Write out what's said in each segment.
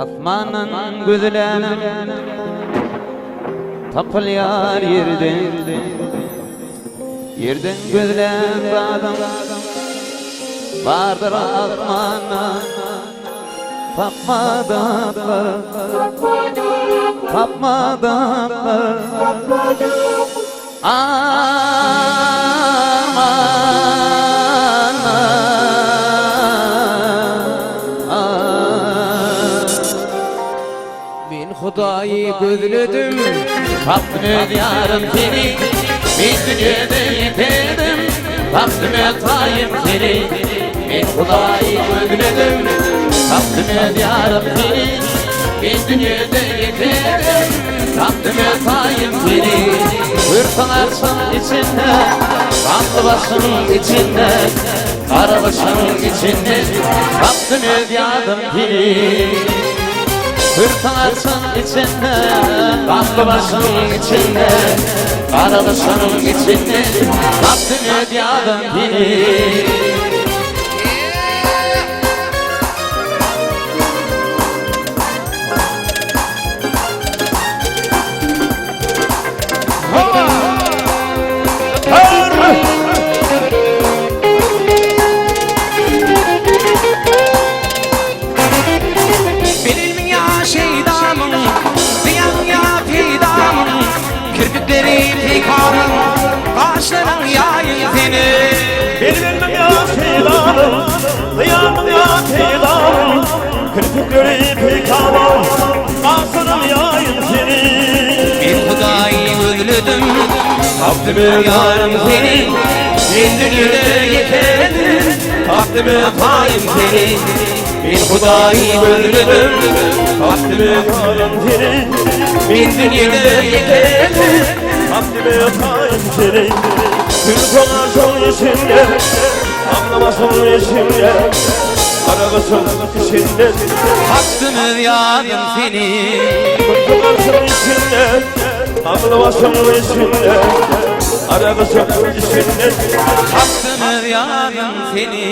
Asmandan gözlänem tapylýar ýerden. Ýerden gözlän zadyň bardyr asmanda. Tapmadaklar, tapmadaklar. Men Hudaýy gözledim, Tapdym öz ýarym seni, Men dünýede ýekedim, Tapdym öz taýym seni. Men Hudaýy gözledim, Tapdym öz ýarym seni, Men dünýede ýekedim, Tapdym öz taýym seni. Görseň arşyň içinde, Gamly başyň içinde, Gara gyşyň içinde, Tapdym öz ýadym seni. Görseň arşyň içinde, Gamly başyň içinde, Gara gyşyň içinde, Tapdym öz ýadym seni. Bilmiň ýa şeýdamyň, zyýan ýa peýdamyň, Kirpikleri peýkamyň, gaşlaryň ýaýyň seni. Bilmiň ýa şeýdamyň, zyýanmyň ýa peýdamyň, Kirpikleri peýkamyň, gaşlaryň ýaýyň seni. Men Hudaýy gözledim, tapdym öz ýarym seni. Men dünýede ýekedim, tapdym öz taýym seni. Men Hudaýy gözledim, tapdym öz ýarym seni. Men dünýede ýekedim, tapdym öz taýym seni. Gül soňa içinde, Gamly başyň içinde, Gara gyşyň içinde, Tapdym öz ýarym seni. Gül soňa içinde, Gamly başyň içinde, Gara gyşyň içinde, Tapdym öz ýarym seni.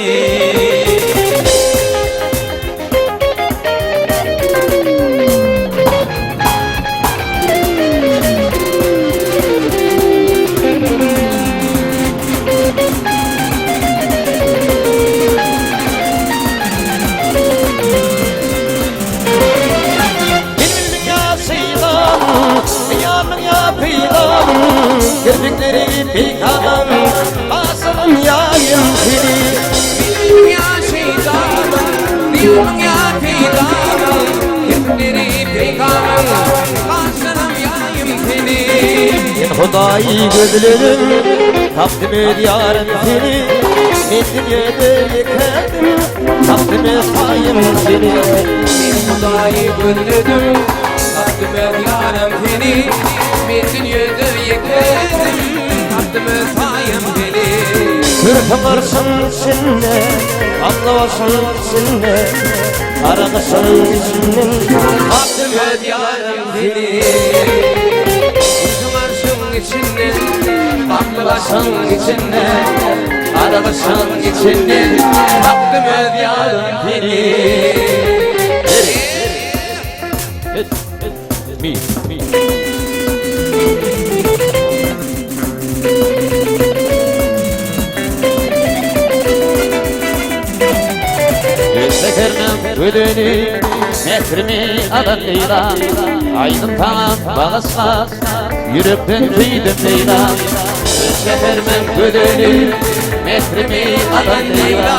Bilbilmiň ýa şeýdamyň, ýarmyň ýa peýdamyň, Kirpikleri peýkamyň, gaşlaryň ýaýym seni. Bilbilmiň ýa şeýdamyň, ýarmyň ýa peýdamyň, Kirpikleri peýkamyň, gaşlaryň ýaýym seni. Men Hudaýy gözledim, tapdym öz ýarym seni. Men dünýede ýekedim, tapdym öz taýym seni. Men Hudaýy gözledim, tapdym öz ýarym seni. Men dünýede ýekedim, tapdym öz taýym seni. Kürpe garşyň içinde, Gamly başyň içinde, Gara gyşyň içinden, Tapdym öz ýarym seni. Kürpe garşyň içinde, Gamly başyň içinde, Gara gyşyň içinden, Tapdym öz ýarym seni. Mi, mi. Şekeriniň gözeli, mährimi alan Leýla, Aýdym saňa bagyşlap, ýürekden söýdüm Leýla. Şäherimiň gözeli, mährimi alan Leýla,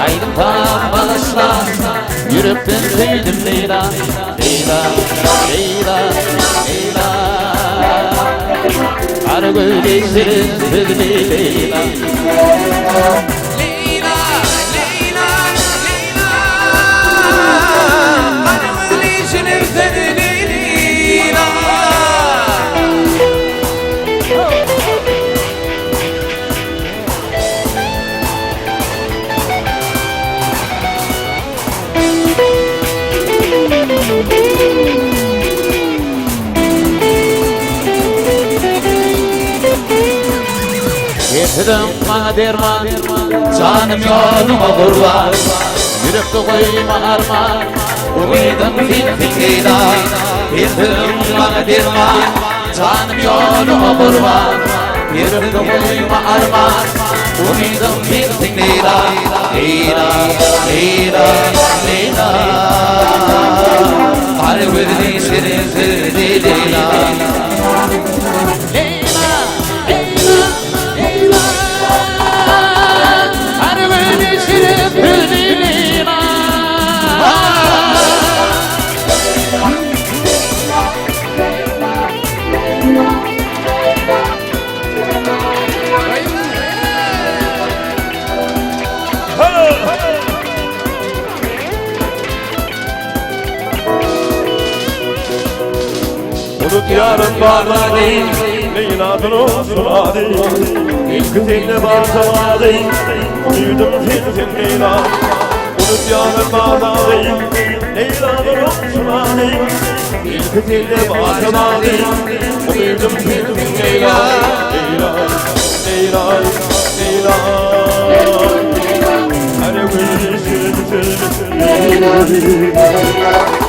Aýdym saňa bagyşlap, ýürekden söýdüm Leýla. Leýla, Leýla, Leýla. Gara gözli şirin sözli Leýla. Leýla, Leýla, Leýla. Gara gözli şirin sözli Leýla. Getirdim maňa derman, janym ýoluňa gurban. Ýürekde goýma arman, Umydym sensiň Leýla. Sensiň maňa derman, Janym ýoluňa gurban. Ýürekde goýma arman, Umydym sensiň Leýla. Leýla, Leýla, Leýla. Gara gözli şirin sözli Leýla. Leýla, Leýla, Leýla. Gara gözli şirin sözli Leýla. Unut yarın barlady, Leýladyr olsun ady. Ilki sende bar sawady, Umydym sensiň Leýla. Unut yarın barlady, Leýladyr olsun ady. Ilki sende bar sawady, Umydym sensiň Leýla. Leýla, Leýla, Leýla. Her gün şirin sözlü Leýla.